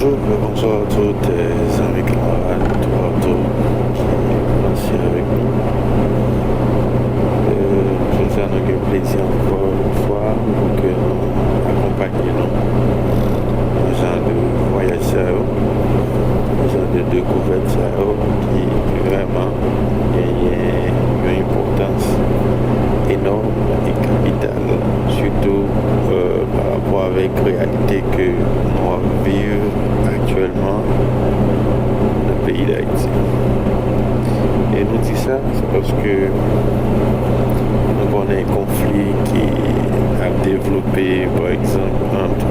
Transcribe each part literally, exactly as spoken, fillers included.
Bonjou, bonswa a tout, eh, zanmi, kanmarad, toupatou ki branche avèk nou. Eh, jodi a, nou gen plezi ankò yon fwa pou ke nou akonpanye nou nan jan de vwayaj sa yo, nan jan de dekouvèt sa yo ki vrèman genyen yon enpòtans enòm e kapital, sitou, eh, pa rapò avèk reyalite ke nou ap viv aktyèlman nan peyi Dayiti. E nou di sa, se paske nou konnen konfli ki ap devlope, pa egzanp, ant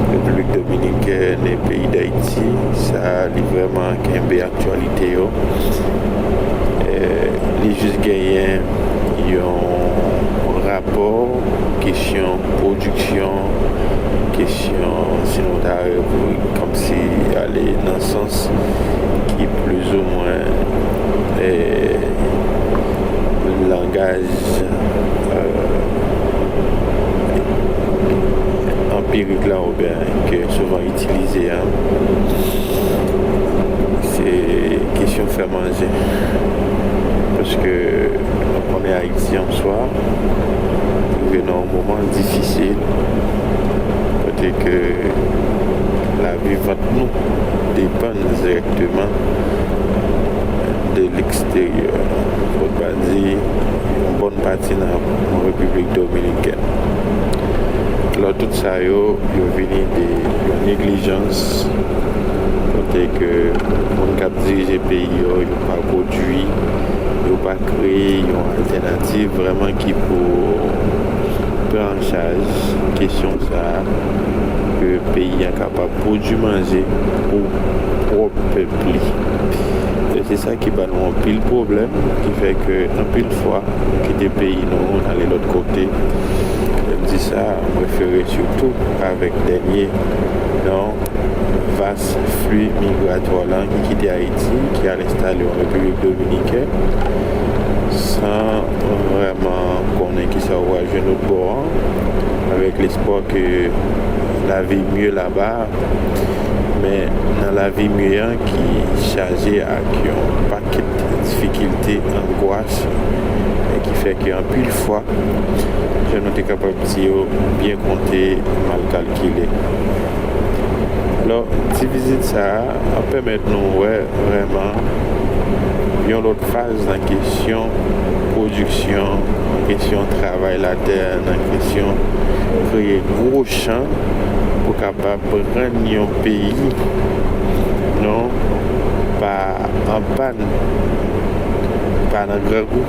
Repiblik Dominikèn e peyi Dayiti. Sa, li vrèman kenbe aktyalite yo. Eh, li jis genyen yon rapò, kesyon pwodiksyon, kesyon, si nou ta kòmsi ale nan sans ki plizoumwen, eh, langaj, eh, anpirik la oubyen ke souvan itilize a, se kesyon fè manje. Paske nou konnen Ayiti an swa rive nan yon moman difisil, kote ke lavi vant nou depann dirèkteman de leksteryè. Fòk pa di, yon bòn pati nan Repiblik Dominikèn. Alò, tout sa yo, yo vini de yon neglijans, kote ke moun k ap dirije peyi yo, yo pa pwodui, yo pa kreye yon altènativ vrèman ki pou pran an chaj kesyon sa a, ke peyi a kapab pwodui manje pou pwòp pèp li. E se sa ki ba nou anpil pwoblèm, ki fè ke anpil fwa, nou kite peyi nou, n ale lòt kote. Lè m di sa, m refere sitou avèk dènye, non, vas fli migratwa la ki kite Ayiti, ki al enstale an Repiblik Dominikèn, san vrèman konnen kisa w pral jwenn lòt bò an, avèk lespwa ke la vie mieux là-bas, men nan lavi mye an ki chaje ak yon pakèt difikilte, angwas, e ki fè ke anpil fwa, jan nou te kapab di yo, byen konte, mal kalkile. Alò, ti vizit sa a ap pèmèt nou wè vrèman yon lòt faz nan kesyon pwodiksyon, nan kesyon travay latè, nan kesyon kreye gwo chan pou kapab rann yon peyi, non, pa an pàn, pa nan grangou.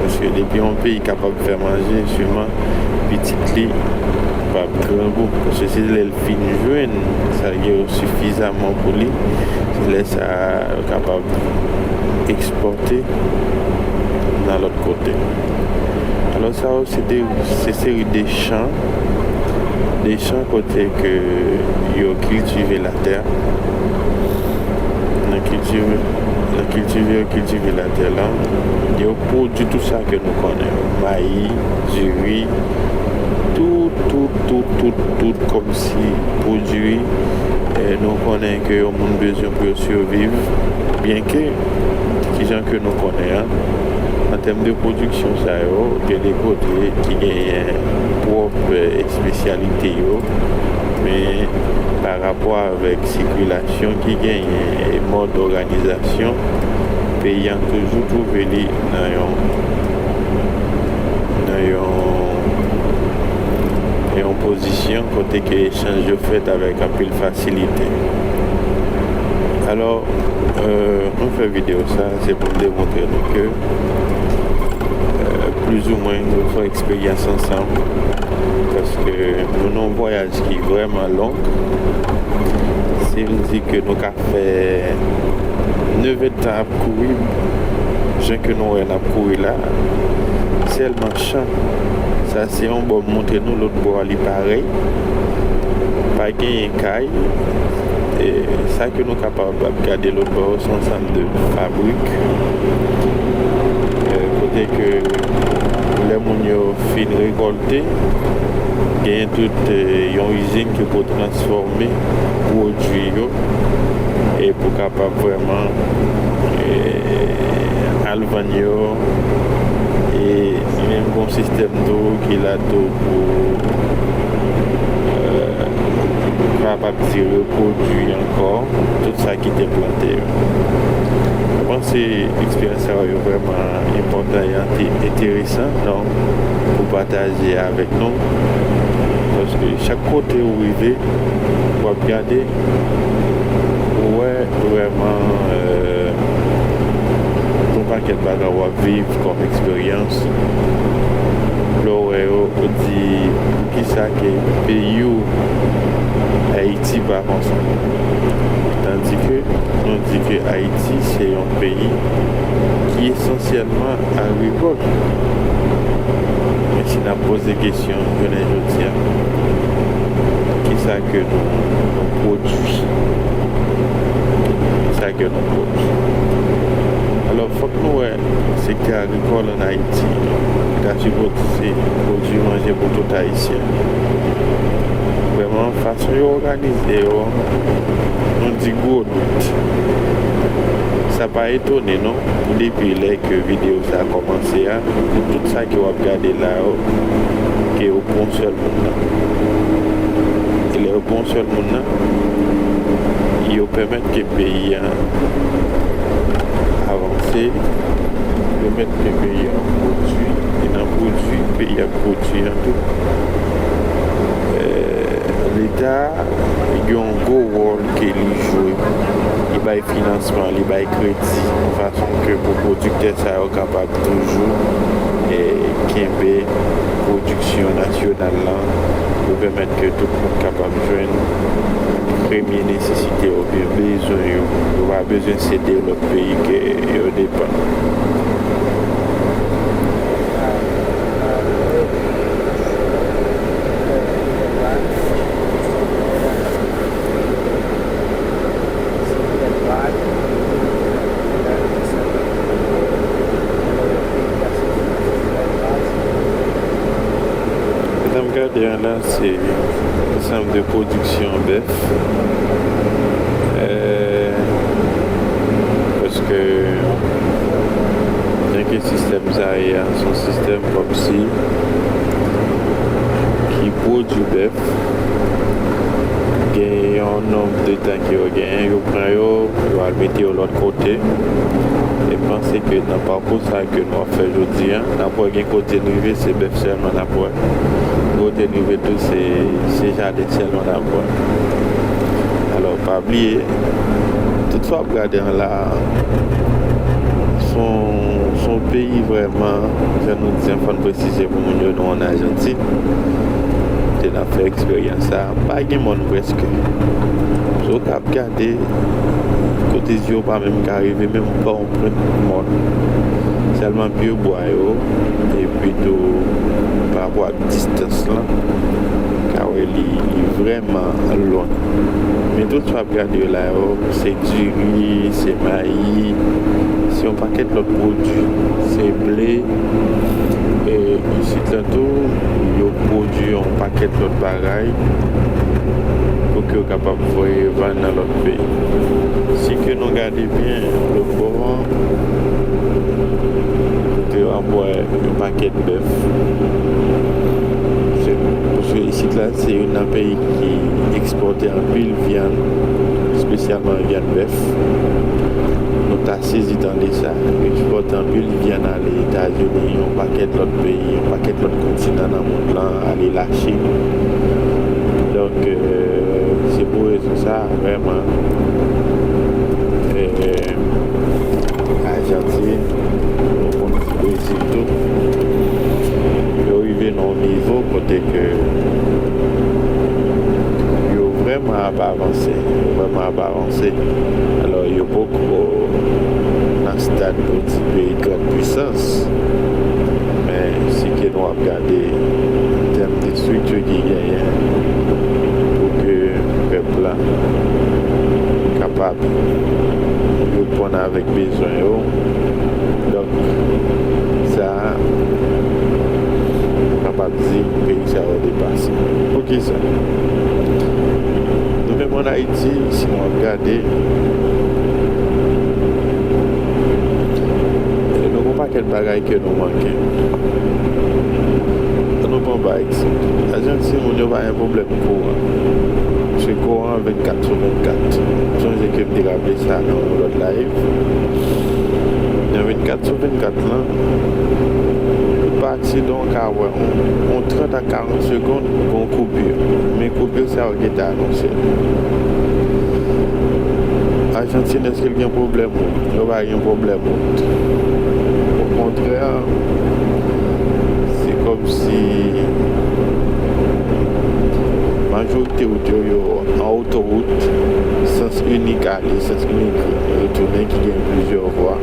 Paske depi yon peyi kapab fè manje, sèlman pitit li p ap grangou. Paske se lè l fin jwenn sa l gen yo sifizaman pou li, se lè sa a yo kapab ekspòte nan lòt kote. Alò, sa yo se de, se seri de chan, de chan kote ke yo kiltive latè. Nan kiltive, nan kiltive yo kiltive latè la, yo pwodui tout sa ke nou konnen. Mayi, diri, tout, tout, tout, tout, tout kòmsi pwodui, eh, nou konnen ke yon moun bezwen pou yo siviv, byenke, kijan ke nou konnen an, an tèm de pwodiksyon sa yo, gen de kote ki genyen pwòp, eh, espesyalite yo, men pa rapò avèk sikilasyon ki genyen e mòd òganizasyon, peyi an toujou twouve li nan yon, nan yon, yon pozisyon kote ke echanj yo fèt avèk anpil fasilite. Alò, euh, mwen fè videyo sa, se pou m demontre nou ke, euh, plizoumwen, nou fè eksperyans ansanm, paske nou nan yon vwayaj ki vrèman long. Si m di ke nou ka fè nèf èdtan ap kouri, jan ke nou wè n ap kouri la, sèlman chan. Sa se yon bò m montre nou, lòt bò a li parèy. Pa genyen kay. E sa ke nou kapab ap gade lòt bò yo, se yon sant de fabrik. E kote ke lè moun yo fin rekòlte, Genyen tout, eh, yon izin ki pou transfòme pwodui yo e pou kapab vrèman, eh, al vann yo. E menm gon sistèm tou ki la tou pou, eh, kapab di repwodui ankò tout sa ki te plante yo. Mwen panse eksperyans sa yo vrèman enpòtan e ante-, enteresan, donk, pou pataje avèk nou. Paske chak kote ou rive, w ap gade, ou wè vrèman, eh, yon pakèt bagay w ap viv kòm eksperyans. Lè w wè yo, ou di, poukisa ke peyi w, Ayiti, pa konsa? Tandike nou di ke Ayiti se yon peyi ki esansyèlman agrikòl. Men si n ap poze kesyon jounen jodi a, kisa ke nou, nou pwodui? Kisa ke nou pwodui? Alò, fòk nou wè sektè agrikòl ann Ayiti ta sipoze pwodui manje pou tout Ayisyen. Vrèman, fason yo òganize yo, nou di gwo dout. Sa pa etone, non, depi lè ke videyo sa a kòmanse a, pou tout sa ke w ap gade la yo, ke yo pran sèl moun nan. E lè yo pran sèl moun nan, yo pèmèt ke peyi a avanse, pèmèt ke peyi a pwodui, e nan pwodui peyi a pwodui an tou, eh, Leta gen yon gwo wòl ke li jwe. Li bay finansman, li bay kredi, yon fason ke pou pwodiktè sa yo kapab toujou, eh, kenbe pwodiksyon nasyonal lan, pou pèmèt ke tout moun kapab jwenn premye nesesite yo oubyen bezwen yo. Yo pa bezwen sede lòt peyi ke yo depann. Lè n ap gade an la, se ansanm de pwodiksyon bèf. Eh, paske jan ke sistèm sa ye a, se yon sistèm kòmsi ki pwodui bèf. Gen yon nonb de tan ke yo genyen, yo pran yo, yo al mete yo lòt kote. E panse ke nan pakou sa ke nou ap fè jodi a, n ap wè gen kote n rive, se bèf sèlman n ap wè. Kote n rive tou, se, se jaden sèlman n ap wè. Alò, pa bliye, tout sa w ap gade an la, se yon, se yon peyi vrèman, jan nou di an, fò n presize pou moun yo, nou ann Ajantin. Kote n ap fè eksperyans sa, pa gen mòn prèske. So, w ka ap gade, kote zye w pa menm ka rive, menm w pa yon pwent mòn. Sèlman pye bwa yo, epi tou, pa rapò ak distans lan, ka wè li, li vrèman lwen. Men tout sa w ap gade yo la yo, se diri, se mayi, se yon pakèt lòt pwodui, se ble. E isit la tou, yo pwodui yon pakèt lòt bagay pou ke yo kapab voye vann nan lòt peyi. Si ke nou gade byen, lòt bò an, kote w ap wè yon pakèt bèf. Se, paske isit la, se youn nan peyi ki ekspòte anpil vyann, espesyalman vyann bèf. Nou ta sezi tande sa. Yo ekspòte anpil vyann ale Etazini, yon pakèt lòt peyi, yon pakèt lòt kontinan nan mond lan, ale Lachin. Donk, euh, se pou rezon sa, vrèman, euh, Ajantin, nou konn Brezil tou, yo rive nan yon nivo kote ke yo vrèman ap avanse, yo vrèman ap avanse. Alò, yo poko nan stad pou di peyi grande puissance, men si ke nou ap gade an tèm de estrikti ki genyen pou ke pèp la kapab reponn avèk bezwen yo. Donk, sa a, nou kapab di peyi sa yo depase. Ayiti, si nou ap gade, nou gen yon pakèt bagay ke nou manke. Ann nou pran pa egzanp, Ajantin, moun yo pa gen pwoblèm kouran. Se kouran vennkat sou vennkat. M sonje ke m te raple sa nan yon lòt live. Nan vennkat sou vennkat lan, pati dan w ka wè yon, yon trant a karant segonn, gon koupi. Men koupi sa yo gentan anonse l. Ajantin, èske l gen pwoblèm wout? Yo pa gen pwoblèm wout. Okontrè, se kòmsi majorite wout yo, yo an otowout, sans inik ale, sans inik retounen, ki gen plizyè vwa.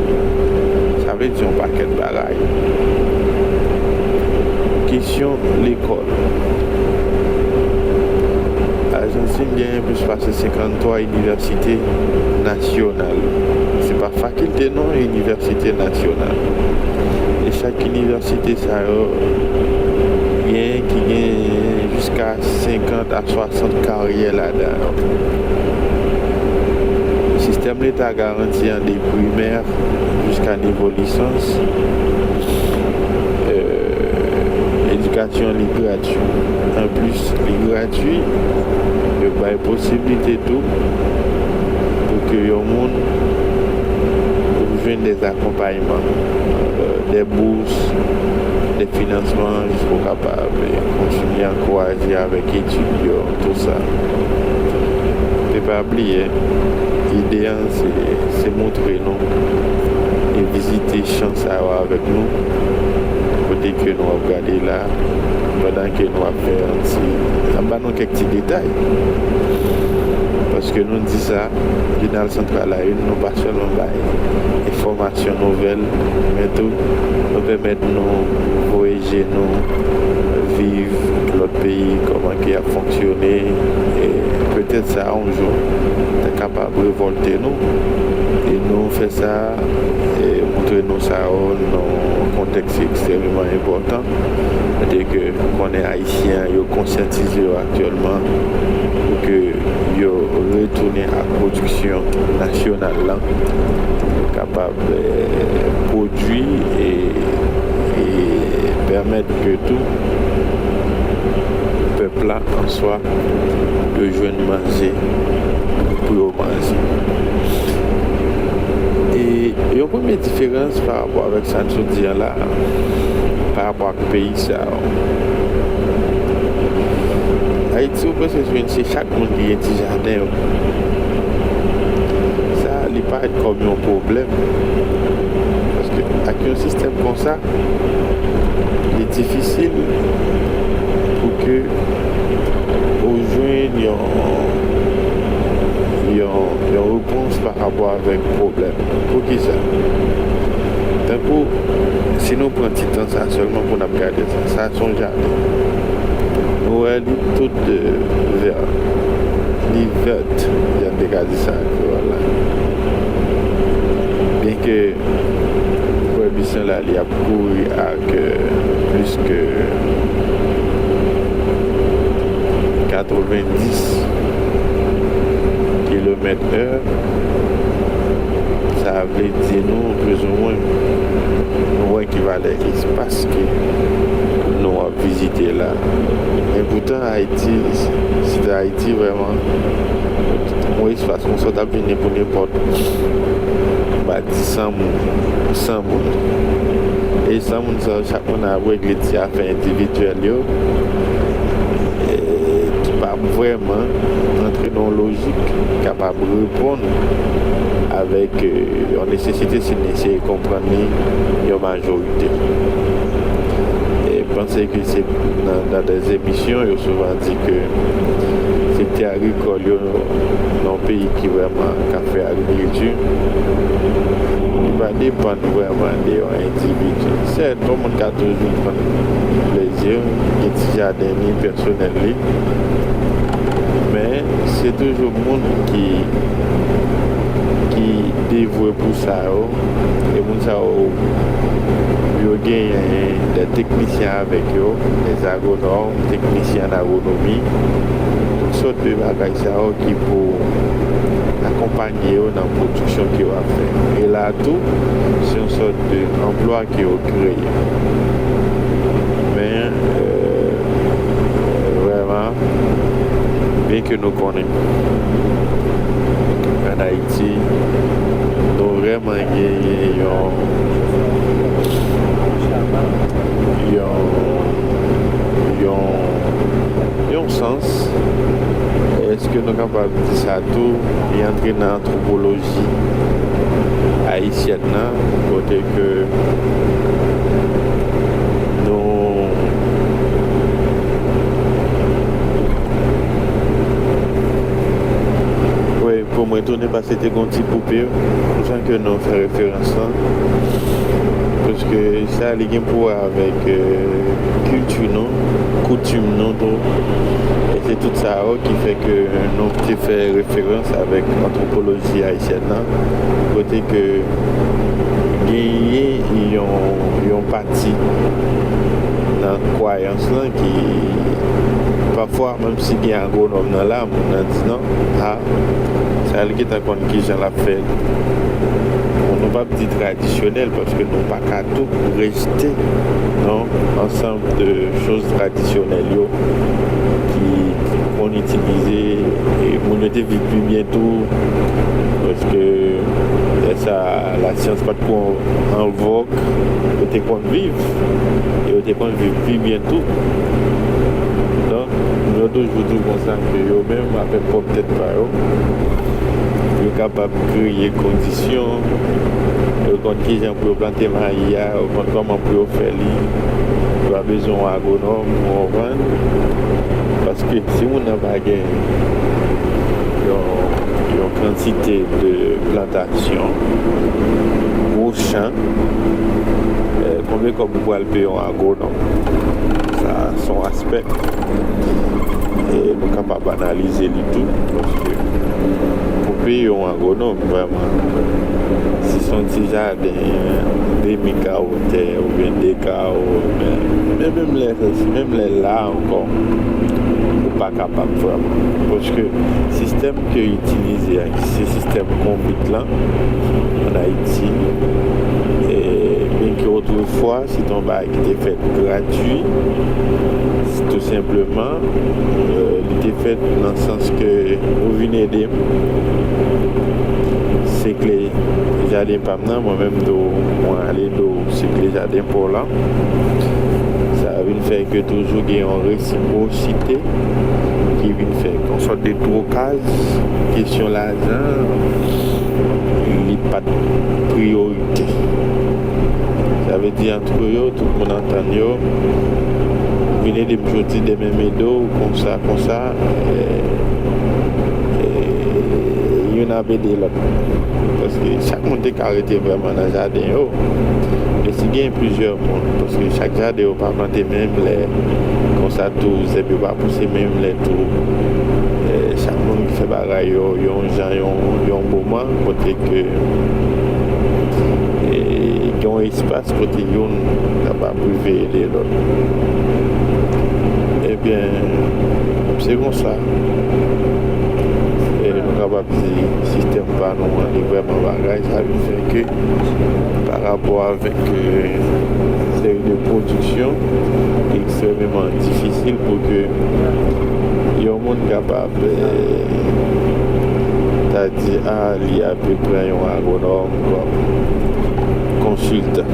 Sa vle di yon pakèt bagay. Kesyon lekòl. Ajantin genyen plis pase senkanntwa inivèsite nasyonal. Se pa fakilte non, inivèsite nasyonal. E chak inivèsite sa yo, genyen ki genyen jiska senkant a swasant karyè ladan yo. Sistèm leta garanti an de primè jiska nivo lisans. Euh, edikasyon li gratui. Anplis, li gratui, yo bay posiblite tou pou ke yon moun jwenn de akonpayman, euh, de bous, de finansman, jis pou w kapab, eh, kontinye ankouraje avèk etid yo, tou sa. Men pa bliye, ide a, se, se montre nou e vizite chan sa yo avèk nou, kote ke nou ap gade la, pandan ke nou ap fè yon ti, n ap ba nou kèk ti detay. Paske nou di sa, Jounal Santral Layou, nou pa sèlman bay enfòmasyon, nouvèl, men tou, nou pèmèt nou voye je nou viv lòt peyi, kòman ke y ap fonksyone, e petèt sa, yon jou, ta kapab revòlte nou, e nou fè sa, e montre nou sa yo nan yon kontèks ki ekstrèmeman enpòtan, kote ke konnen Ayisyen yo konsyantize yo aktyèlman pou ke yo retounen ak pwodiksyon nasyonal lan, yo kapab, eh, pwodui e, e pèmèt ke tou pèp la an swa yo jwenn manje pou yo manje. E yon premye diferans pa rapò avèk sa n sot di a la, pa rapò ak peyi sa yo. Ayiti, ou prèske jwenn se chak moun ki gen ti jaden yo. Sa, li parèt kòm yon pwoblèm. Paske ak yon sistèm konsa, li difisil pou ke ou jwenn yon, yon, yon repons pa rapò avèk pwoblèm. Poukisa? Tankou, si nou pran ti tan sa sèlman pou n ap gade sa, sa se yon jaden. Nou wè li tout, euh, vè. Li vèt, jan n te ka di sa an kreyòl la. Byenke kwèbisyon la, li ap kouri ak, euh, plis ke katrevenndis kilomèt è, sa vle di nou, plizoumwen, nou wè ki valè espas ke nou ap vizite la. Men poutan, Ayiti, site Ayiti, vrèman, yon espas konsa, w t ap vini pou nenpòt, ba di san moun, san moun. E san moun sa yo, chak moun ap regle ti afè endividyèl yo, e ki p ap vrèman antre nan yon lojik ki kapab reponn avèk, e, yon nesesite, si n eseye konprann li, yon majorite. E panse ke se nan, nan de emisyon, yo souvan di ke sektè agrikòl yo nan yon peyi ki vrèman ka fè agrikilti, li pa depann vrèman de yon endividi. Sèt, yon moun ka toujou pran plezi, gen ti jaden li, pèsonèl li, men se toujou moun ki, ki devwe pou sa yo, e moun sa yo Yo genyen de teknisyen avèk yo, de agwonòm, teknisyen an agwonomi, tout sòt de bagay sa yo ki pou akonpanye yo nan pwodiksyon ke yo ap fè. E la tou, se yon sòt de anplwa ke yo kreye. Men, euh, vrèman, byen ke nou konnen, ann Ayiti, nou vrèman genyen yon, yon, yon, yon sans, èske nou kapab di sa tou, li antre nan antwopoloji ayisyèn nan, kote ke nou, wi, pou mwen tounen, paske te gon ti koupe, jan ke nou fè referans lan, paske sa, li gen pou wè avèk, euh, kilti nou, koutim nou tou. E se tout sa yo ki fè ke nou te fè referans avèk antwopoloji ayisyèn nan, kote ke genyen yon, yon pati nan kwayans lan ki, pafwa, menm si gen agwonòm nan la, moun nan di non, a, sa l gentan konn kijan l ap fè l. Bon, nou p ap di tradisyonèl, paske nou pa ka tou rejte, non, ansanm de choz tradisyonèl yo ki konn itilize, e moun yo te viv pi byen tou, paske lè sa, lasyans pa t twò an vòg, yo te konn viv, e yo te konn viv pi byen tou. Donk, nou toujou di konsa ke yo menm, avèk pwòp tèt pa yo, yo kapab kreye kondisyon, yo konn kijan pou yo plante mayi a, yo konn kòman pou yo fè li, yo pa bezwen yon agwonòm, ou konprann? Paske si moun nan pa gen yon, yon kantite de plantasyon, gwo chan, eh, konbyen kòb ou pral peye yon agwonòm? Sa, se yon aspè. E nou kapab analize li tou, paske pou peye yon agwonòm, vrèman, si se yon ti jaden, demi ka wotè, oubyen de ka, oubyen, men menm lè, menm lè la ankò, ou pa kapab vrèman. Paske sistèm ke yo itilize a, ki se sistèm konbit lan, ann Ayiti, e, byenke otrefwa, se te yon bagay ki te fèt gratui, tou senpleman, euh, li te fèt nan sans ke ou vin ede m sekle jaden pa m nan, mwen menm tou, mwen ale tou sekle jaden pa w la. Sa vin fè ke toujou gen yon resipwosite ki vin fè yon sòt de twokaj, kesyon lajan, li pa t priyorite. Sa vle di, antre yo, tout moun antann yo, vin ede m jodi, demen m ede w, konsa, konsa, e, e, youn ap ede lòt. Paske chak moun te ka rete vrèman nan jaden yo. E si gen plizyè moun, paske chak jaden yo pa plante menm lè, konsa tou, zèb yo pa pouse menm lè tou. E, chak moun ki fè bagay yo, yon jan, yon, yon moman, kote ke, e, gen yon espas kote youn kapab rive ede lòt. Ebyen, se konsa. E nou kapab di sistèm pa nou an, li vrèman bagay, sa vin fè ke pa rapò avèk, euh, seri de pwodiksyon, li ekstrèmeman difisil pou ke yon moun kapab, euh, ta di, a, li ape pran yon agwonòm kòm konsiltan.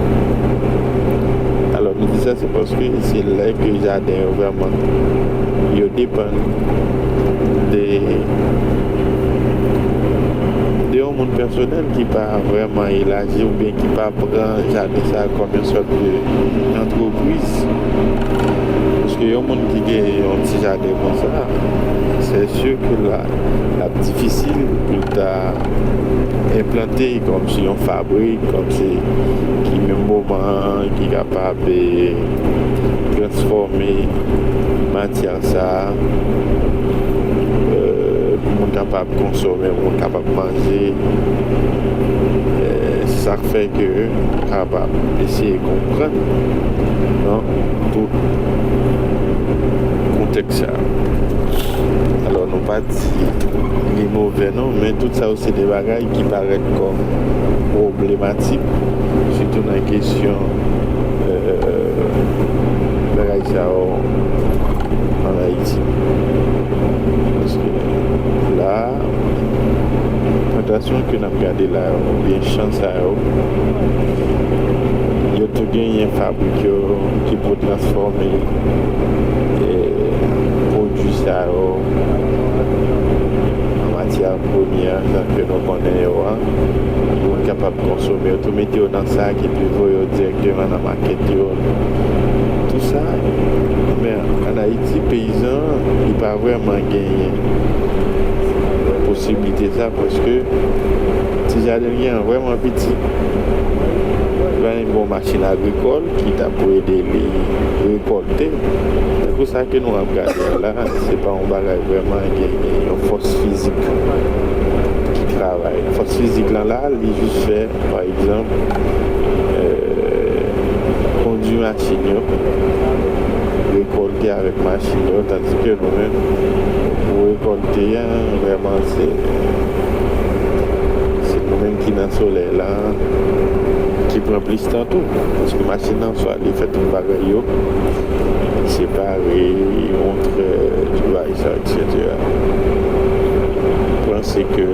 Alò, nou di sa, se paske se lè ke jaden yo vrèman, yo depann de, de yon moun pèsonèl ki pa vrèman elaji oubyen ki pa pran jaden sa a kòm yon sòt de antrepriz. Paske yon moun ki gen yon ti jaden konsa, se si ke la, l ap difisil pou l ta enplante kòmsi yon fabrik, kòmsi ki menm moman an, ki kapab, eh, transfòme matyè sa a, euh, pou moun ta kapab konsome, pou mwen kapab manje. Eh, se sa k fè ke nou kapab eseye konprann, non, tout kontèks sa. Alò, nou pa di li move, non, men tout sa yo se de bagay ki parèt kòm pwoblematik, sitou nan kesyon, eh, bagay sa yo ann Ayiti. Paske la, plantasyon ke n ap gade la yo, oubyen chan sa yo, yo tou genyen fabrik yo ki pou transfòme, eh, pwodui sa yo an matyè premyè, jan ke nou konnen yo a, pou moun kapab konsome yo, tou mete yo nan sak epi voye yo dirèkteman nan makèt yo. Tout sa, men ann Ayiti, peyizan an, li pa vrèman genyen posiblite sa, paske ti jaden li an vrèman piti. Li pa gen bon machin agrikòl ki ta pou ede li rekòlte. Se pou sa ke nou ap gade a la, se pa yon bagay vrèman gen yon fòs fizik ki travay. Fòs fizik lan la, li jis fè, pa egzanp, eh, kondui machin yo, rekòlte avèk machin yo, tandike nou menm, pou rekòlte a, vrèman, se, se nou menm ki nan solèy la, ki pran plis tan tou. Paske machin nan, swa li fè tout bagay yo, separe, montre, tout bagay sa, et cetera. Mwen panse ke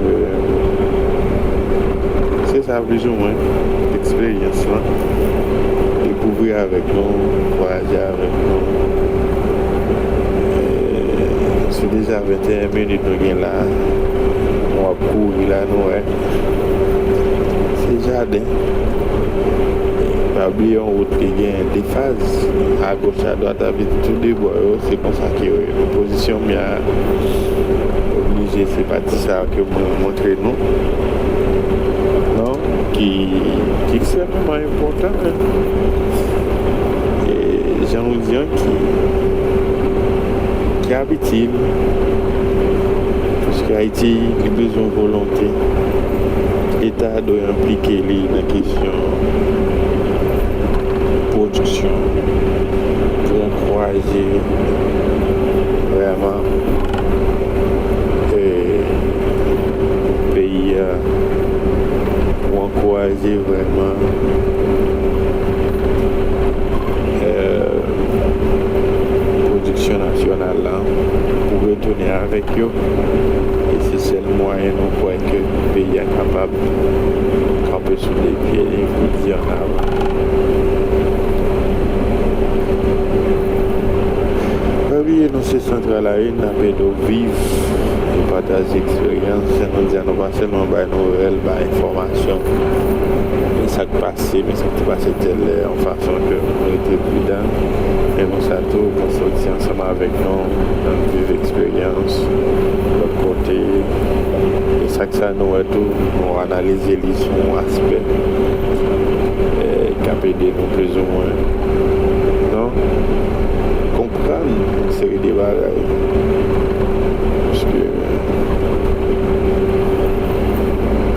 se sa, plizoumwen, eksperyans lan. Dekouvri avèk nou, vwayaje avèk nou. Eh, se deja venteyen minit nou gen la. Nou ap kouri la, nou wè. Se jaden. Pa bliye yon wout ki gen de faz. Agoch, adwat, epi tou de bò yo, se konsa ke yo ye. Pozisyon m ya oblije, se pati sa ke mwen montre nou. Non, ki, ki ekstrèmeman enpòtan, men, e, jan nou di an, ki, ki abitil, paske Ayiti, li bezwen volonte. Leta dwe enplike li nan kesyon pwodiksyon pou ankouraje vrèman, e, peyi a, pou ankouraje vrèman, e, pwodiksyon nasyonal la, pou retounen avèk yo. E se sèl mwayen nou kwè ke peyi a kapab kanpe sou de pye li pou di annavan. Pa bliye, nou se Santral Ayen, n ap ede w viv e pataje eksperyans. Jan nou di a, nou pa sèlman bay nouvèl, bay enfòmasyon. E sa k pase, men sa k te pase tèlè, yon fason ke nou rete pridan. E nou sa tou, pou soti ansanm avèk nou, nan viv eksperyans lòt kote. E sa k sa nou wè tou, nou analize li sou yon aspè, eh, k ap ede nou plizoumwen, non, konprann yon seri de bagay. Paske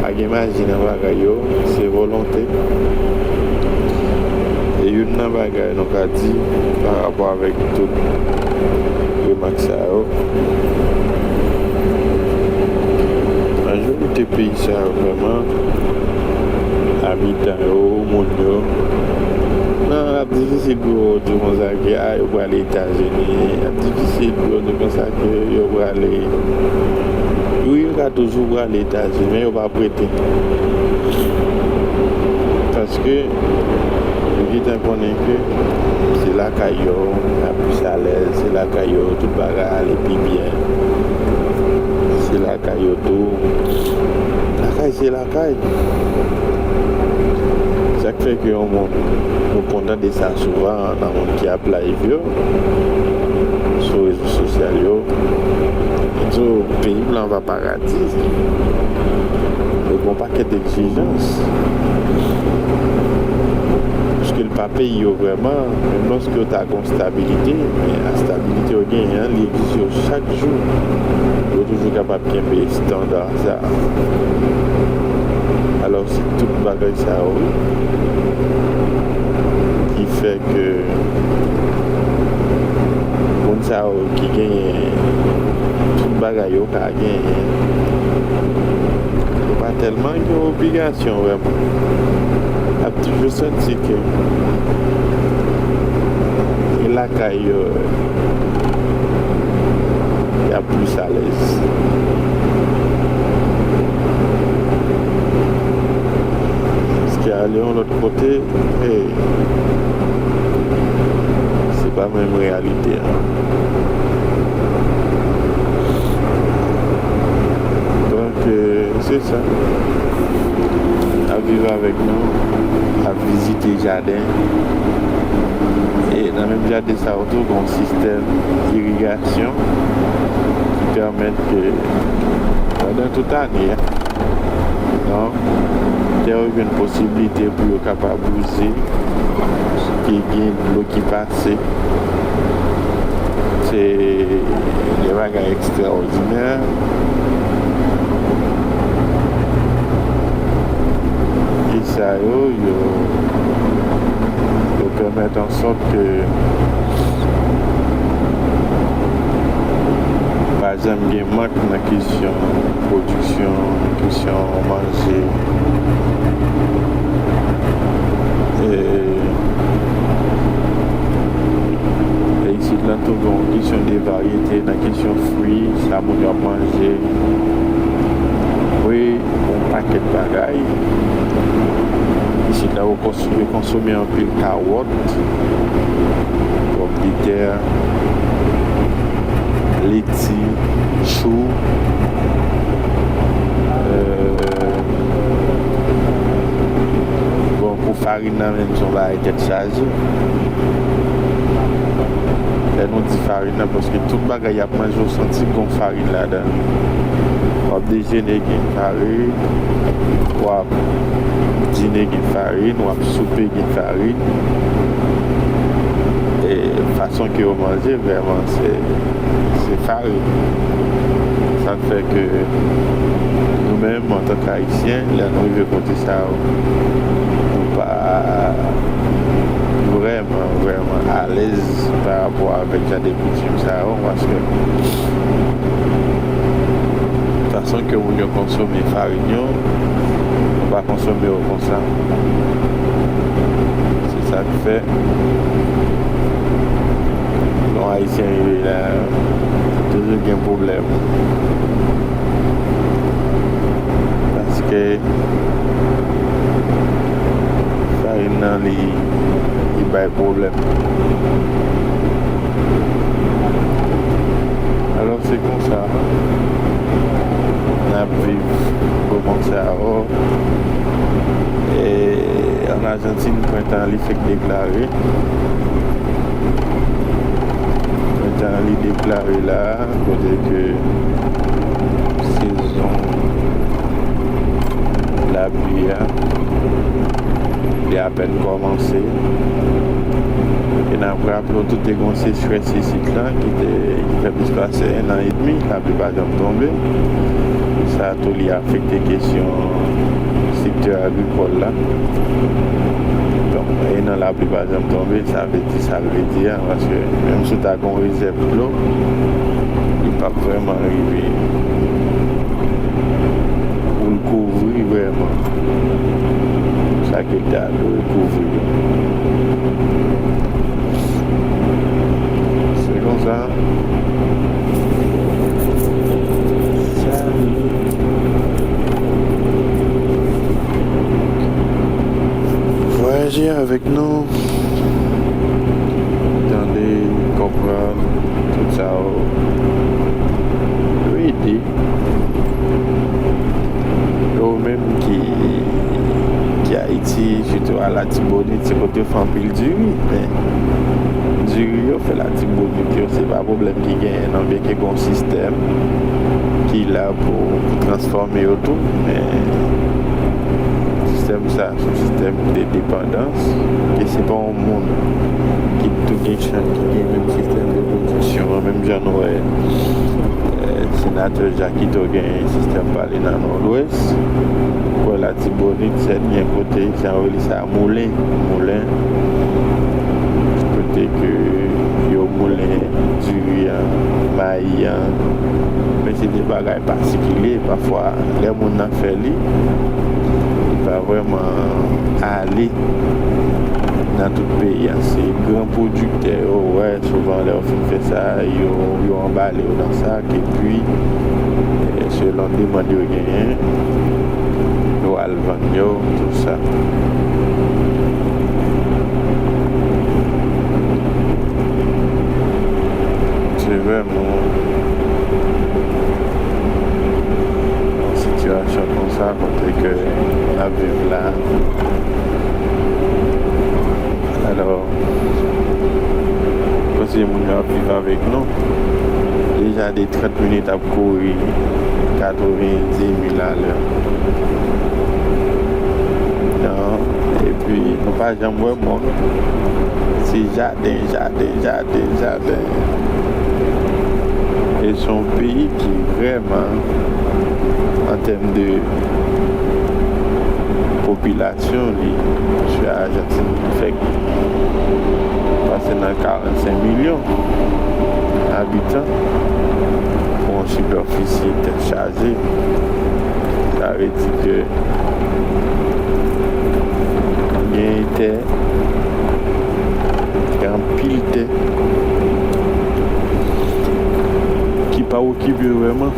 pa gen maji nan bagay yo, se volonte. E youn nan bagay nou ka di pa rapò avèk tout remak sa yo, majorite peyi sa yo vrèman, abitan yo, moun yo, nan, ap difisil pou yo di konsa ke, a, yo prale Etazini, ap difisil pou yo di konsa ke yo prale, wi, yo ka toujou prale Etazini, men yo pa ap rete. Paske yo gentan konnen ke se lakay yo y ap plis alèz, se lakay yo tout bagay ale pi byen, se lakay yo tou. Lakay se lakay. Sa k fè ke yon moun, nou kontan de sa souvan nan moun ki ap live yo sou rezo sosyal yo. Yo di w, peyi m lan pa paradi. Yo gen yon pakèt egzijans. Paske l pa peyi yo vrèman, menm lòske yo ta gen yon stabilite, men estabilite yo genyen an, li egzije yo chak jou. Yo toujou kapab kenbe estanda sa. Alò, se tout bagay sa yo, wi, ki fè ke moun sa yo ki genyen tout bagay yo ka genyen, yo pa tèlman gen obligasyon vrèman. Y ap toujou santi ke e lakay yo, y ap plis alèz. Paske ale yon lòt kote, hey, se pa menm reyalite a. Donk, euh, se sa. Ap viv avèk nou, ap vizite jaden. E nan menm jaden sa yo tou, gen yon sistèm irigasyon ki pèmèt ke pandan tout ane a, non, tè yo jwenn posiblite pou yo kapab wouze, ke gen dlo ki pase. Se de bagay ekstraòdinè. E sa yo, yo, yo pèmèt ansòt ke pa janm gen mank nan kesyon pwodiksyon, kesyon manje. E, e isit la tou, gen yon kesyon de varyete nan kesyon fwi, sa moun yo ap manje. Wi, yon pakèt bagay. Isit la, yo kons-, yo konsome anpil kawòt, pòmdetè, leti, chou, euh, bon, pou farin nan menm, se yon bagay tèt chaje. Lè nou di farin nan, paske tout bagay y ap manje, ou santi gon farin ladan. W ap dejene, gen farin, w ap dine, gen farin, w ap soupe, gen farin. E fason ke yo manje, vrèman, se, se farin. Sa k fè ke nou menm, antanke Ayisyen, lè nou rive kote sa yo, nou pa vrèman, vrèman alèz pa rapò avèk jan de koutim sa yo, paske fason ke moun yo konsome farin yo, nou pa konsome yo konsa. Se sa k fè, lè yon Ayisyen rive la, toujou gen pwoblèm. Paske farin nan, li, li bay pwoblèm. Alò, se konsa n ap viv moman sa yo. E ann Ajantin, prentan an li fèk deklare. Prentan an li deklare la, kote ke sezon lapli a, li apèn kòmanse. E n ap raple w tou, te gen yon sechrès isit la ki te, ki fè plis pase en an edmi, lapli pa janm tonbe. Sa tou, li afekte kesyon sektè agrikòl la. Donk, en an lapli pa janm tonbe, sa vle di sa l vle di a, paske menm si w ta gen yon rezèv dlo, li p ap vrèman rive pou l kouvri vrèman sa ke l ta dwe kouvri yo. Se konsa. Sa, vwayaje avèk nou, tande, konprann, tout sa yo, yo ede. Yo menm ki, ki Ayiti, sitou a Latibonit, se kote yo fè anpil diri. Men diri yo fè Latibonit yo, se pa pwoblèm ki genyen non, byenke gen yon sistèm ki la pou, pou transfòme yo tou, men sistèm sa, se yon sistèm de depandans, ke se pa yon moun ki tou gen chan ki gen menm sistèm de pwodiksyon an, menm jan nou wè, eh, Senatè Jakito gen sistèm pa li nan Nòdwès. Ou wè Latibonit, sèt gen kote, jan yo rele sa, moulen. Moulen. Kote ke yo moulen diri an, mayi an. Men se de bagay patikilye. Pafwa, lè moun nan fè li, li pa vrèman ale nan tout peyi a. Se gran pwodiktè yo, ou wè, souvan lè yo fin fè sa, yo, yo anbale yo nan sak, epi, eh, selon demann yo genyen, yo al vann yo, tout sa. Se vrèman yon sitiyasyon konsa kote ke n ap viv la. Alò, konsi moun yo ap viv avèk nou. Deja de trant minit ap kouri katrevenndis mil alè. Non, epi nou pa janm wè mòn. Se jaden, jaden, jaden, jaden. E se yon peyi ki vrèman, an tèm de popilasyon, li, misye Ajantin fèk pase nan karannsenk milyon abitan pou yon sipèfisi tèt chaje. Sa vle di ke gen tè, gen anpil tè ki pa okipe vrèman.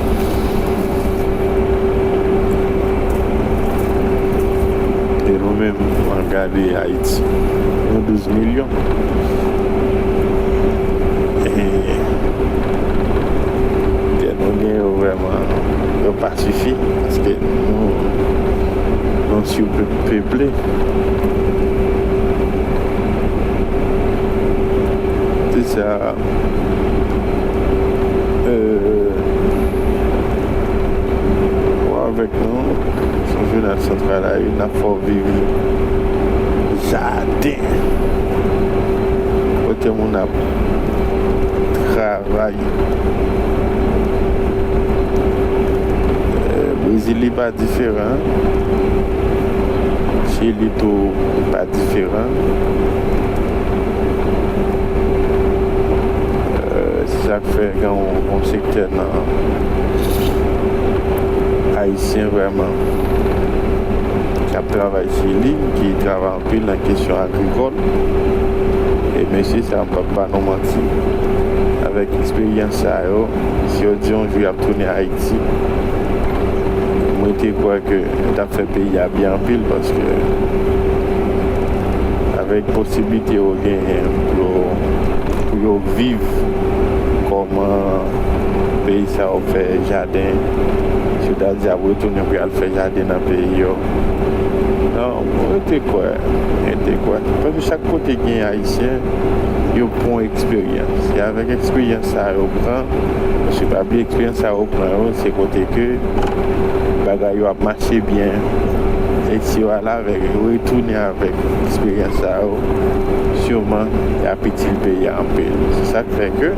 E nou menm, an gade Ayiti, nou douz milyon. E tè nou gen yo vrèman, yo pa sifi, paske nou, nou sipeple. Se sa, euh, ou avèk nou, sou jounal santral la, wi, n ap fè w viv jaden. Kote moun ap travay. Euh, Brezil, li pa diferan. Chili tou pa diferan. Euh, se sa k fè gen yon, yon sektè nan Ayisyen vrèman k ap travay Chili, ki travay anpil nan kesyon agrikòl. E mesye sa, m p ap ba nou manti, avèk eksperyans sa yo, si yo di yon jou y ap tounen Ayiti, mwen te kwè ke yo t ap fè peyi a byen anpil, paske avèk posiblite yo genyen pou yo, pou yo viv kòman peyi sa yo fè jaden, sètadi ap retounen pou y al fè jaden nan peyi yo. Non, mwen te kwè, mwen te kwè. Paske chak kote gen Ayisyen, yo pran eksperyans. E avèk eksperyans sa yo pran, paske pa bliye eksperyans sa yo pran yo, se kote ke bagay yo ap mache byen. E si yo al avèk, retounen avèk eksperyans sa yo, siman y ap itil peyi a anpil. Se sa k fè ke,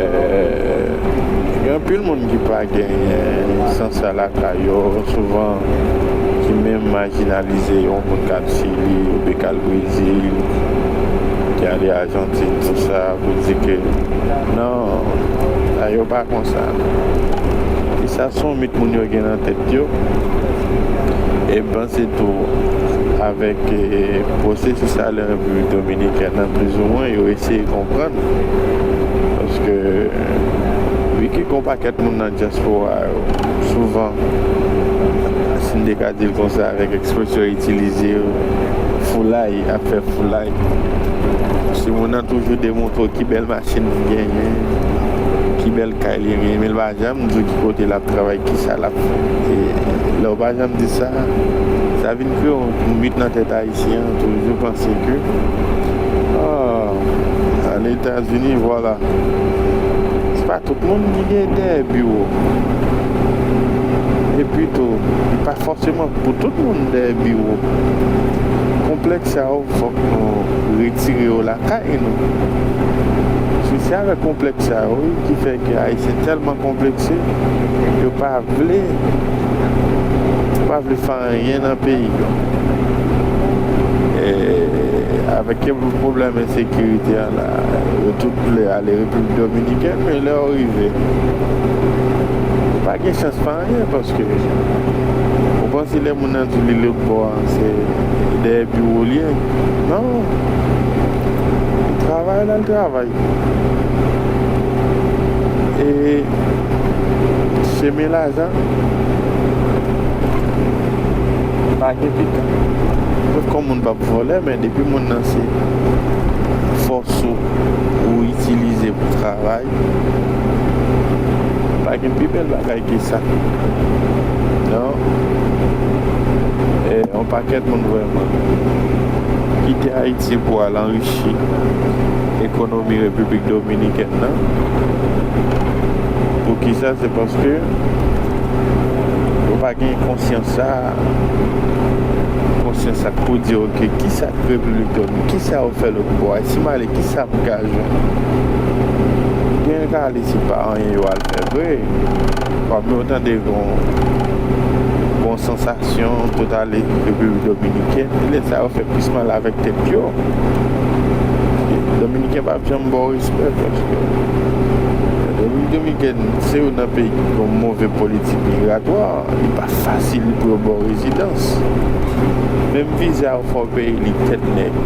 euh, gen anpil moun ki pa genyen sans sa lakay yo, souvan ki menm majinalize yon moun k al Chili oubyen k al Brezil, ki ale Ajantin, tout sa, pou di ke non, sa yo pa konsa. E sa se yon mit moun yo gen nan tèt yo. E m panse tou, avèk, eh, pwosesis sa a, lè Repiblik Dominikèn nan, plizoumwen, yo eseye konprann. Paske, eh, wi, ki gen yon pakèt moun nan dyaspora yo, souvan, si n te ka di l konsa, avèk ekspresyon yo itilize yo, foulay, ap fè foulay. Si moun nan toujou demontre w ki bèl machin li genyen, ki bèl kay li genyen, men l pa janm di w ki kote l ap travay, ki sa l ap fè. E lè w pa janm di sa, sa vin kreye yon, yon mit nan tèt ayisyen an, toujou panse ke, ah, an Etazini, vwala. Se pa tout moun ki gen dèyè biwo. Epi tou, li pa fòseman pou tout moun dèyè biwo. Konplèks sa yo, fòk nou retire yo lakay nou. Se avèk konplèks sa yo, wi, ki fè ke Ayisyen tèlman konplekse, yo pa vle, yo pa vle fè anyen nan peyi yo. E avèk pwoblèm ensekirite a la, yo tout vle ale Repiblik Dominikèn, men lè yo rive, yo pa gen chans fè anyen, paske ou panse lè moun nan di li lòt bò a, se dèyè biwo l ye. Non. Li travay, l al travay. E chemen lajan pa gen pita. Nenpòt kòman moun p ap vòlè, men depi moun nan se fòs ou, ou itilize pou travay, pa gen pi bèl bagay ke sa. Non. E yon pakèt moun vrèman kite Ayiti pou al anrichi ekonomi Repiblik Dominikèn nan. Poukisa? Se paske yo pa gen konsyans sa, konsyans sa pou di, oke, kisa Repiblik Dominikèn, kisa yo fè lòt bò a? Si m ale, kisa m ka jwenn? Gen ka ale se pa anyen yo al fè vre. Kòm yo tande gon, gon sansasyon, tout ale Repiblik Dominikèn, lè sa yo fè plis mal avèk tèt yo. Dominiken p ap janm ba w respè, paske Repiblik Dominikèn se youn nan peyi ki gen yon move politik migratwa. Li pa fasil pou yo ba w rezidans. Menm viza yo fè w peye li tèt nèg.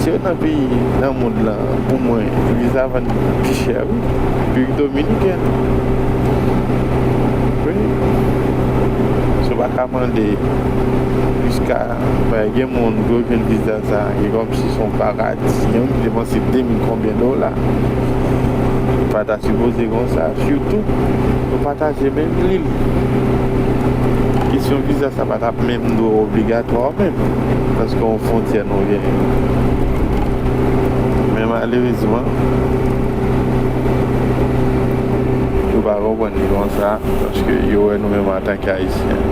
Se youn nan peyi nan mond lan, pou mwen, viza vann pi chè, wi. Repiblik Dominikèn. Wi. So, w pa ka mande jiska, men gen moun ki jwenn viza sa, e kòmsi se yon paradi. Gen moun ki depanse de mil konbyen dola. Li pa ta sipoze konsa, sitou nou pataje menm lil. Kesyon viza sa pa t ap menm dwe obligatwa menm, paske yon fwontyè nou genyen. Men malerezman, yo pa konprann li konsa, paske yo wè nou menm antanke Ayisyen,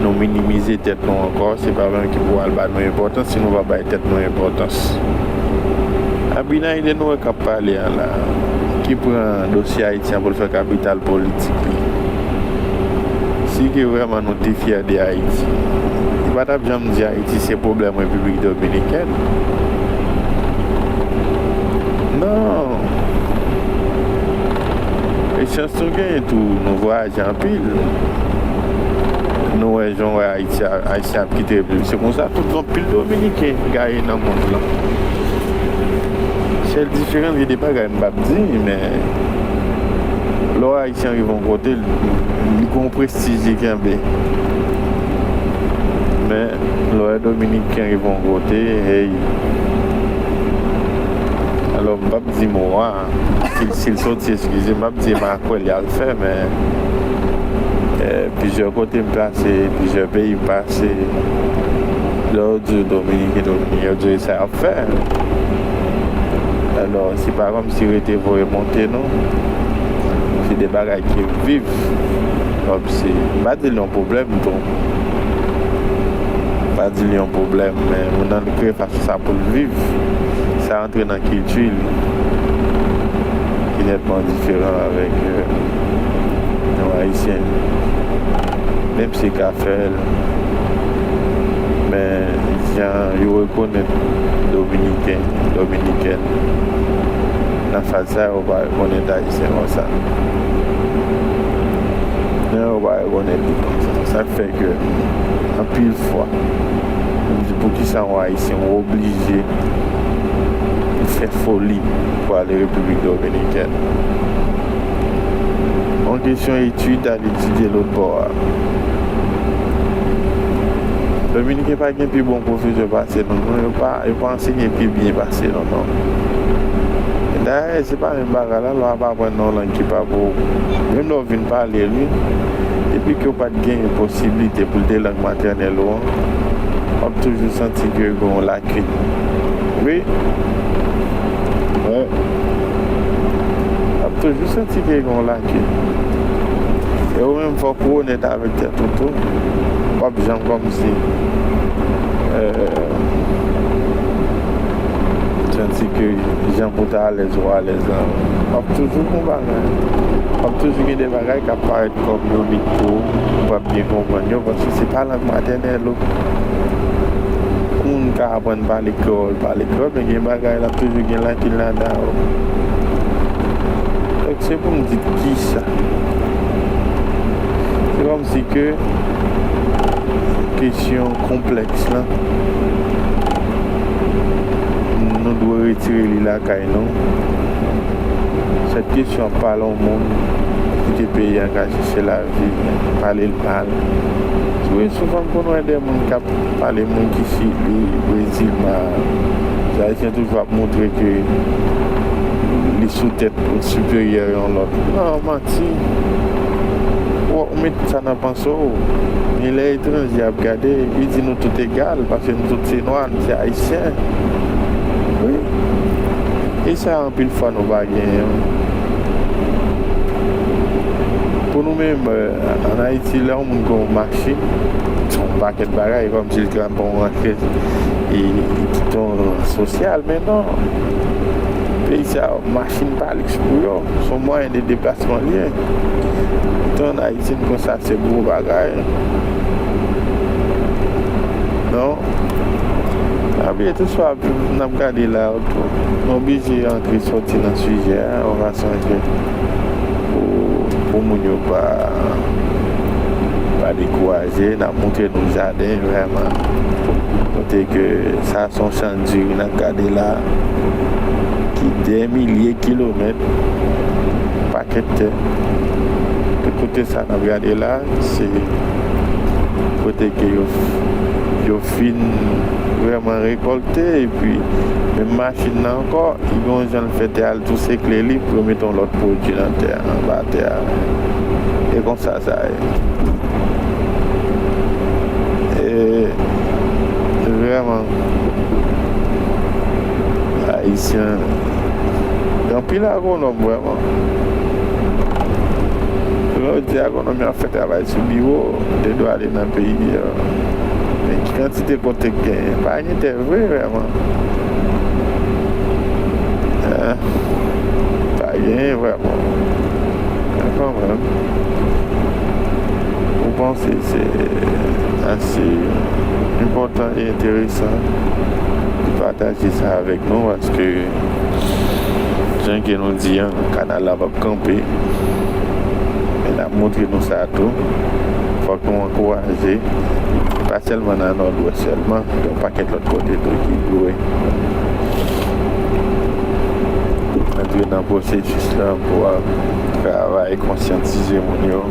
nou minimize tèt nou ankò, se pa menm ki pou al ba nou enpòtans si nou pa bay tèt nou enpòtans. Abinader nou wè k ap pale a la, ki pran dosye Ayiti an pou l fè kapital politik li. Si ke vrèman nou te fyè de Ayiti, li pa t ap janm di Ayiti se pwoblèm Repiblik Dominikèn. Non. E chans nou genyen tou, nou vwayaje anpil. Nou wè jan w wè Ayiti, Ayisyen ap kite Repiblik. Se konsa tout anpil Dominiken gaye nan mond lan. Sèl diferans, gen de bagay m p ap di, men lè w Ayisyen rive yon kote, li, li gon prestij li kenbe. Men lè w Dominiken rive yon kote, hey. Alò, m p ap di mo a, si, si l soti, eskize, m p ap di e makwèl y al fè, men, eh, plizyè kote m pase, plizyè peyi m pase, lè yo di w Dominiken, Dominiken, yo di w e sa y ap fè. Alò, se pa kòmsi rete voye monte, non. Se de bagay ki viv. Kòmsi, m pa di l yon pwoblèm, tou. M pa di l yon pwoblèm, men moun nan li kreye fason sa pou l viv. Sa rantre nan kilti li, ki nètman diferan avèk, euh, yon Ayisyen. Menm si l ka fè l, men jan yo rekonèt Dominiken, Dominikèn, nan faz sa yo pa rekonèt Ayisyen konsa. Non, yo pa rekonèt li konsa. Sa k fè ke, anpil fwa, m di, poukisa yon Ayisyen oblije fè foli pou ale Repiblik Dominikèn? Yon kesyon etid, al etidye lòt bò a. Dominiken pa gen pi bon pwofesè pase nou, non, yo pa, yo pa ansenye pi byen pase nou, non. Dayè, se pa menm bagay la, lè w ap aprann yon lang ki pa pou ou. Menm lè w vin pale l, wi, depi ke w pa t gen posiblite pou l te lang matènèl ou an, w ap toujou santi ke gen yon lakin. Wi. Wi. W ap toujou santi ke gen yon lakin. E ou menm, fòk ou onèt avèk tèt ou tou. W ap janm kòmsi, euh, se santi ke jan pou w ta alèz ou alèz lan, w ap toujou gen bagay. W ap toujou gen de bagay k ap parèt kòm yon limit pou ou, ou p ap byen konprann yo, paske se pa lang matènèl ou. Yon moun ka aprann pale kreyòl, pale kreyòl, men gen bagay l ap toujou gen lakil ladan yo. Donk, se pou m di kisa. Se kòmsi ke kesyon konplèks lan, nou dwe retire li lakay nou. Sèt kesyon ap pale yon moun ki kite peyi a, k al chèche lavi, pale l mal. Wi, souvan pou nou wè de moun k ap pale moun ki Chili, Brezil mal. Ayisyen toujou ap montre ke li sou tèt, li siperyè yon lòt. Non, manti. Ou, ou met sa nan panse w. Men lè etranje ap gade, li di nou tout egal, paske nou tout se nwa, nou se ayisyen. Wi. E sa, anpil fwa, nou pa genyen. Pou nou menm, eh, ann Ayiti, lè yon moun gen yon machin, se yon pakèt bagay, kòmsi l t ap pran yon ranchèz, e, e kite yon rans sosyal, men non. Peyi sa yo, machin pa liks pou yo, se yon mwayen de deplasman l ye. Tan Ayisyen konsa, se gwo bagay. Non. Pa bliye, tout sa n ap gade la, nou oblije antre sòti nan sijè a, yon fason ke pou, pou moun yo pa, pa dekouraje, n ap montre nou jaden, vrèman. Kote ke sa se yon chan diri n ap gade la, ki dè milye kilomèt, pakèt tè. Tout kote sa n ap gade la, se kote ke yo, yo fin vrèman rekòlte, epi menm machin nan ankò, li gen yon jan l fè tè a, l tou sekle li pou yo mete yon lòt pwodui nan tè a, anba tè a. E konsa sa ye. E vrèman, Ayisyen, gen anpil agwonòm vrèman. Lè w di agwonòm yo ap fè travay sou biwo, yo dwe ale nan peyi yo. Men ki kantite kote k genyen? Pa gen tè vre vrèman. Eh, pa genyen vrèman. Men kanmenm, ou panse se ase enpòtan e enteresan de pataje sa avèk nou, paske jan ke nou di an, kanal la p ap kanpe. Men n ap montre nou sa tou. Fòk nou ankouraje, pa sèlman nan Nòdwès sèlman, gen yon pakèt lòt kote tou ki dwe antre nan pwosesis la pou ap travay, konsyantize moun yo,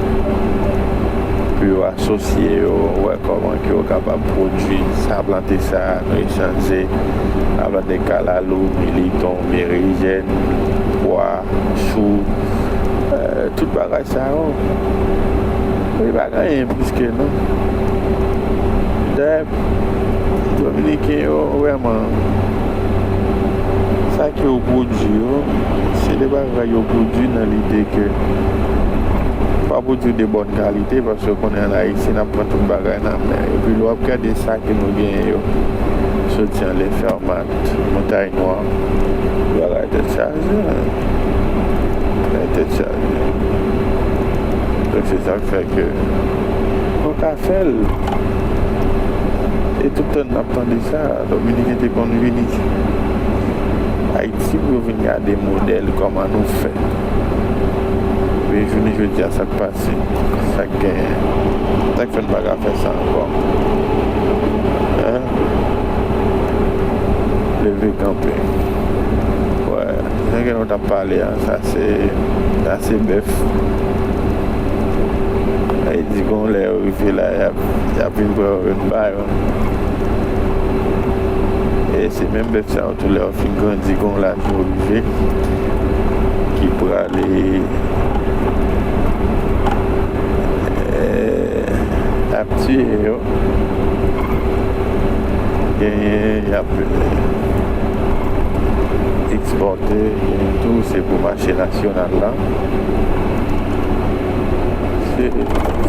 pou yo asosye yo, wè kòman ke yo kapab pwodui sa, plante sa, nou echanje, aplantik kalalou, militon, merijèn, pwa, chou, eh, tout bagay sa yo. Li pa gen anyen plis ke nou. Dayè, Dominiken yo, vrèman, sa ke yo pwodui yo, se de bagay yo pwodui nan lide ke pa pwodui de bòn kalite, paske w konnen ann Ayiti, n ap pran tout bagay nan men. Epi lè w ap gade sa ke nou genyen yo, soti anlè Fèmat, Montay Nwa, bagay tèt chaje, bagay tèt chaje. Donk, se sa k fè ke nou ka fè l. E tout tan n ap tande sa, Dominiken te konn vini Ayiti pou yo vin gade modèl kòman nou fè. Men jounen jodi a, sa k pase, sa k genyen, sa k fè n pa ka fè sa ankò? Hein? Leve kanpe. Wè, jan ke nou t ap pale a, sa se, sa se bèf. Sa vle di, gon lè yo rive la, y ap, y ap vin pran yo, vin ba yo. E se menm bèf sa yo tou, lè yo fin grandi, gon laj yo rive, ki prale, eh, ap tiye yo. Genyen y ap ekspòte, genyen tou se pou mache nasyonal la. Se,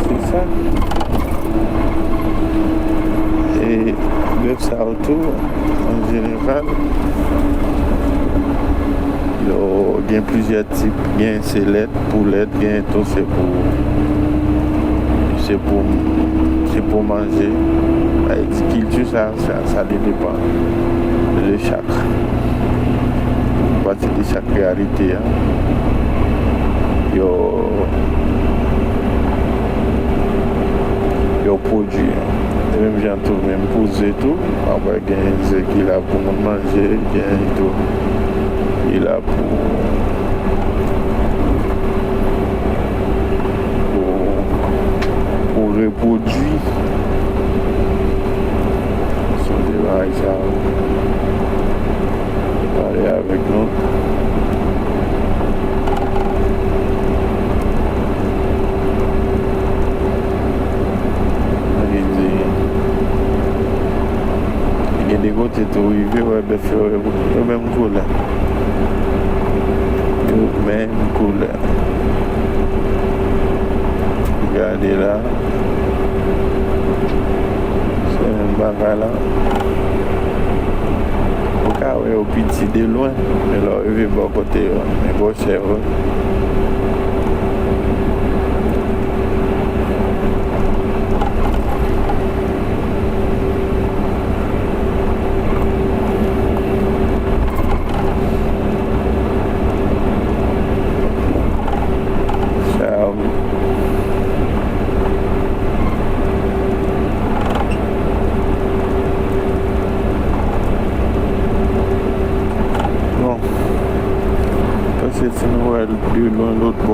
se sa. E bèf sa yo tou, an jeneral, Yo gen plizyè tip, gen se lèt, pou lèt, gen tou se pou, se pou, se pou manje. Sa vle di kilti sa, sa, sa depann de chak, pati de chak reyalite a. Yo, yo pwodui. E menm jan tou, menm pou ze tou, apre gen ze ki la pou moun manje, gen tou ki la pou, pou, pou repwodui. Se de bagay sa yo. Pale avèk nou. Mwen di, gen de kote tou rive wè bèf yo, yo menm koulè. Yo menm koulè. Gade la. Se menm bagay la. Ou ka wè yo piti de lwen, men lè w rive bò kote yo, men gwosè yo. Sa, bon, paske si nou wè l de lwen lòt